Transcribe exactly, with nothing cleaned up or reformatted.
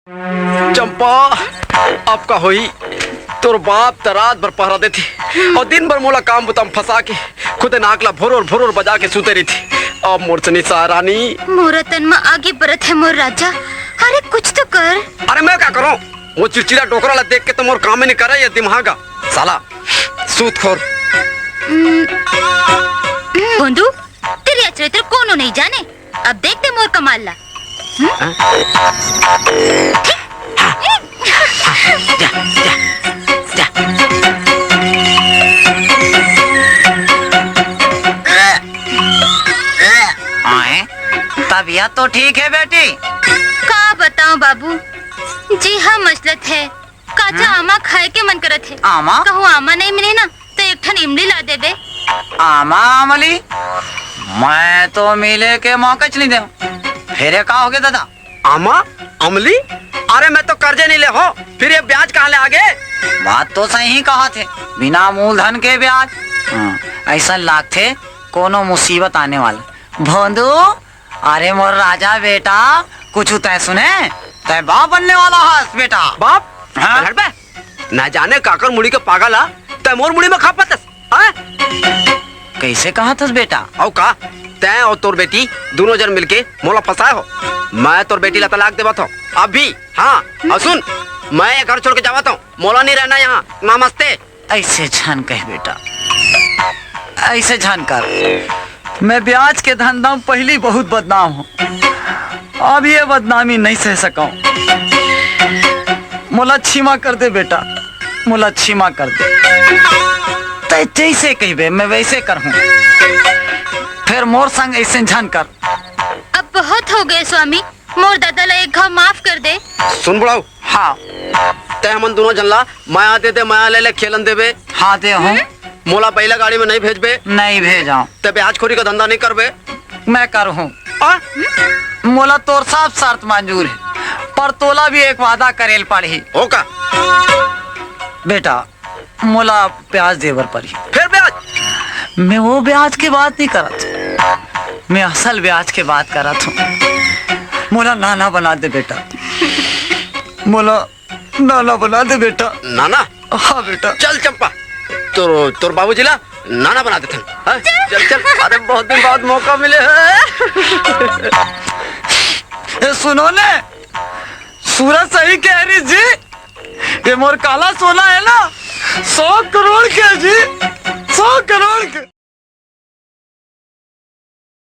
चंपा, अब का होही? तोर बाप त रात भर पहरा देथे अउ दिन भर मोला काम बुता म फंसा के खुदे नाक ला भुरुर भुरुर बजा के सुते रहिथे। अब मोर से नइ सहाय रानी। मोर तन म आगी बरत हे मोर राजा। अरे कुछ तो कर। अरे मैं का करूं? वो चिरचिरा डोकरा ला देख के तो मोर काम ही नइ करे ये दिमाग। साला सूतखोर। हम्म। भोंदू, तेरे चरित्र कोनो नहीं जाने। अब देखते मोर कमाल ला। हम्म? हाँ? जा, जा, जा। आए, तबीयत तो ठीक है बेटी? का बताऊं बाबू, जी हाँ मसलत है। काचा हम्म? आमा खाए के मन करत हे। आमा? कहूँ आमा नहीं मिले ना, तो एक ठन इमली ला देबे। आमा अमली? मैं तो मिले के मौका च नहीं दे। फिर ये का होगे दादा? आमा? अमली? अरे मैं तो कर्जे नहीं ले हो, फिर ये ब्याज कहाँ ले आगे? बात तो सही कहा थे, बिना मूलधन के ब्याज। हाँ, ऐसा लागथे कोनो मुसीबत आने वाला। भोंदू, अरे मोर राजा बेटा, कुछु तै सुने? तै बाप बनने वाला हस बेटा। बाप? हाँ? हट बे। ना जाने काकर मुड़ी के पागल आ, तै मोर मुड़ी में खपत हस, हाँ? कैसे कहत हस बेटा? अउ का? तै अउ तोर बेटी दोनों जन मिलके मोला फंसाए हो। मैं तोर बेटी ला तलाक देवत हूँ। अभी, हाँ, अउ सुन, मैं ये घर छोड़ के जावत हूँ। मोला नहीं रहना यहाँ। नमस्ते। ऐसे झन कह बेटा, ऐसे झन कर। मैं ब्याज के धंधा में पहली बहुत बदनाम हूँ, अब ये बदनामी नहीं सह सकूं। मोला क्षमा कर दे बेटा, मोला क्षमा कर दे। तै जैसे कहबे मैं वैसे करहूँ। फिर मोर संग ऐसे झन कर। अब बहुत हो गए स्वामी, मोर दादा ला एक घाव माफ कर दे। सुन बुढ़ऊ, हाँ। तै हमन दोनों झन ला मया दे दे, मया ले ले खेलन देबे। हाँ दे हूँ। मोला बैला गाड़ी में नहीं भेजबे। नहीं भेजाऊँ। तै ब्याजखोरी का धंधा नहीं करबे। मैं करहूँ। आ? मोला तोर सब शर्त मंजूर है, पर तोला भी एक वादा करेल पड़ही। हो का? बेटा, मोला ब्याज दे बर पड़ही। फिर ब्याज? मैं वो ब्याज के बात नहीं करत, मैं असल ब्याज के बात करत हूँ। मोला नाना बना दे बेटा, मोला नाना बना दे बेटा। नाना? हाँ बेटा। चल चंपा, तोर, तोर बाबूजी ला नाना बना देथन। हाँ? चल, चल। अरे बहुत दिन बाद मौका मिले है। ए, सुनो ने, सूरज सही कह रही जी, ये मोर काला सोना है ना, सौ करोड़ के जी, सौ करोड़ के।